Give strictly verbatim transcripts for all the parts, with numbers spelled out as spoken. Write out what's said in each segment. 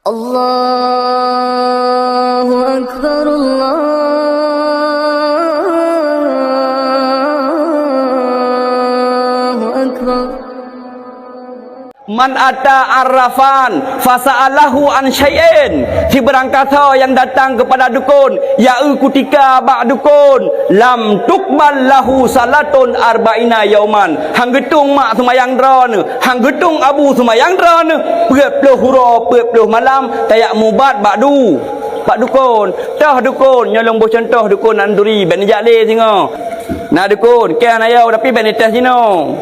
Allahu Akbar, Allahu Akbar. Man ata arrafan fasa'alahu an syai'in. Sibarang kasoe nyang datang keupada dukon, ya eu kutika bak dukon, lam tukbal lahu salatun arba'ina yauman. Han geutueng mak seumayang droeneuh, han geutueng abu seumayang droeneuh, peuet ploh uroe, peuet ploh malam, tajak mubat bak du-, bak dukon. Toh dukon, nyoe lôn boh cuntoh dukon nan turi, bèk neujak lé singoh. Na dukon, kèe hana yo, tapi bèk neuteh jinoe.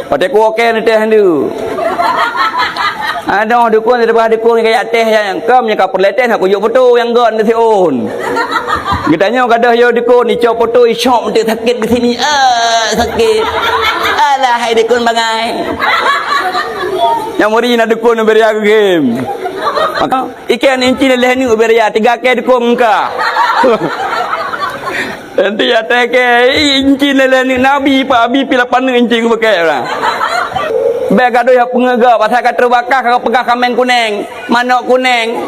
Watèe kuwoe kèe neuteh nyan deuh. Adoh dukon, seuleubah dukon ka jak teh nyan, keu meunyo ka peureulèe teh, na kujok foto nyang göt nyan siôn. Geutanyoe gadoh yo dukon, icok foto, icok meuteuk sakét di sini. Ah, sakét. Alah, hai dukon bangai. Nyang meuri na dukon beuria geugém. Maka, ikèe inci lhèe neuk beuria, tiga kèe dukon meungka. Nanti ya teh ke, inci lhèe neuk nabi, pa abi pi lapan neuk inci geupakèe ureueng. Bèk gadoh nyang peungeuga, pasai ka teubakah ka peugah kaméng kunèng, manok kunèng.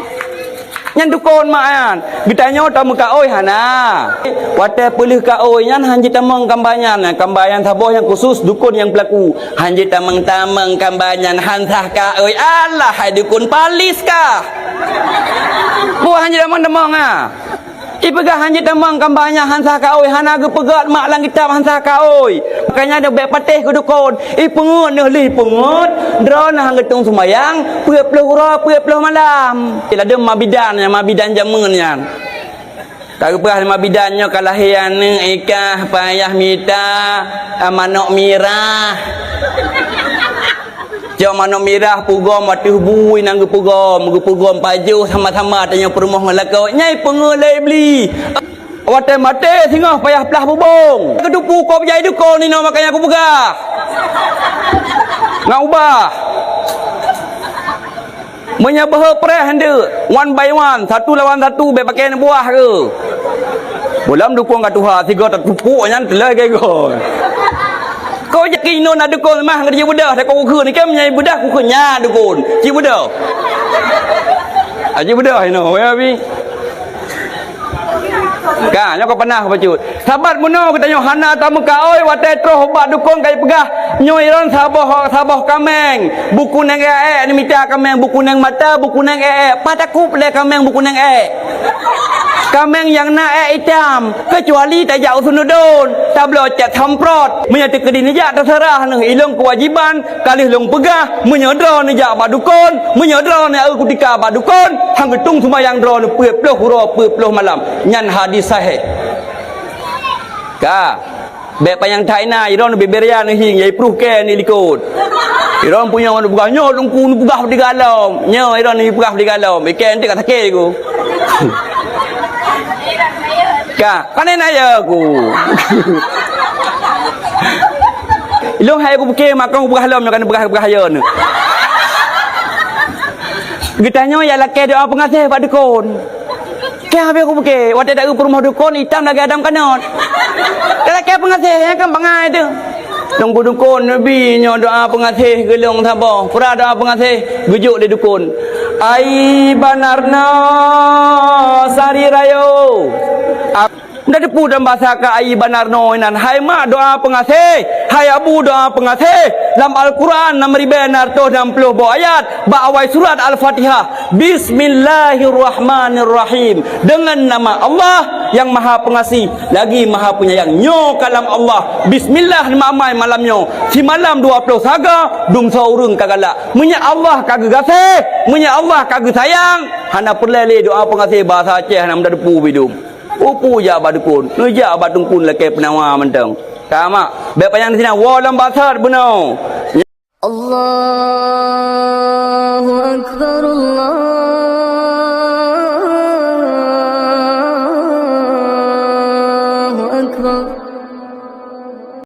Nyan dukon mak nyan. Geutanyoe tameukaôi hana. Watèe peuleueh kaôi nyan han jitamong kamba nyan. Kamba nyan saboh nyang khusus dukon nyang peulaku. Han jitamong-tamong kamba nyan, han sah kaôi. Alah, hai dukon palis kah? Buah han jitamong-tamong ah. Ipeugah han jitamong kamba nyan han sah kaôi, hana geupeugöt mak lam kitab han sah kaôi. Makanya nyoe bèk patéh keu dukon. Ipeungeuet neuh lé ipeungeuet, droeneuh han geutueng seumayang, peuet ploh uroe, peuet ploh malam. Ladôm mak bidan nyan, mak bidan jameun nyan. Ka geupeugah lé mak bidan nyoe ka lahé aneuk ikah payah mita, ah, manok mirah. Cok manok mirah pugom ateueh bui nyang geupugom, geupugom pajoh sama-sama tanyoe peurumoh ngon lakoe. Nyan ipeungeuet lé Iblih. Watèe maté singoh payah plah bubông. Keutupu kop jai dukon inoe makanya kupeugah. Ngan ubah. Meunyoe beuhe preh ndeuk, one by one, satu lawan satu, bèk pakèe neubuah keu. Bulam dukon ka tuha, sigoe tatupuk nyan teulheueh gèe goe. Kau jak keu inoe na dukon mah ngon jibeudoh, takot kukheun, ni kan meunyoe beudoh kukheun nyan dukon. Jibeudoh. Ah, jibeudoh inoe, weh, abi. Ka, nyoe ka peunah bacut. Sabat bunoe geutanyoe hana tameukaôi watèe troh bak dukon ka ipeugah, "Nyoe droen saboh, saboh kaméng, bukunèng èk-èk, neumita kaméng bukunèng mata, bukunèng èk-èk." Pat takub lé kaméng bukunèng èk. Kaméng nyang na èk itam, keucuali tajak u sunudon, tabloe cèt samprot. Meunyoe teukeudi neujak teuseurah neuh ilôn keuwajiban, ka lheueh lôn peugah, meunyoe droeneuh jak bak dukon, meunyoe droeneuh eu kutika bak dukon, han geutueng seumayang droeneuh peuet ploh uroe peuet ploh malam. Nyan hadis sahih. Ka. Bèk panyang that inan, droeneuh bibir ya neuhieng, yai pruh kèe ni likot. Droeneuh punya mana peugah, nyoe lungku ni peugah beudiga lom. Nyoe droeneuh peugah beudiga lom. Ikèe nanti ka sakét ku. Ka, kan na ya ku. Ilôn hai ku pike makong peugah lom nyoe kan peugah, peugah ya ni. Geutanyoe ya lakèe doa peungaséh bak dukon. Kèe habéh ku pike, watèe taeu peurumoh dukon itam lagèe Adam kanot. Ka lakèe peungaséh nyang kan bangai tu. Tunggu dukon neubi nyoe doa peungaséh geulong saboh. Peura doa peungaséh geujok lé dukon. Ai banarna sari rayo. Dak teupeu dan basa ka ai banarna inan. Hai mak doa peungaséh, hai abu doa peungaséh. Lam Al-Quran nam ribèe nam reutôh nam ploh boh ayat. Bak awai surat Al-Fatihah. Bismillahirrahmanirrahim. Dengan nama Allah yang Maha Pengasih lagi Maha Penyayang. Nyoe kalam Allah. Bismillah neumamai malam nyoe. Simalam dua ploh saga, dumsoe ureueng ka galak. Meunyoe Allah ka geugaséh, meunyoe Allah ka geusayang, hana peureulèe lé doa peungaséh bahasa Aceh hana meudadepu bidum. Upu jak bak dukon, neujak bak teungku lakèe peunawa mantong. Ka mak, bèk panyang di sinan, woe lam basat bunoe. Allah.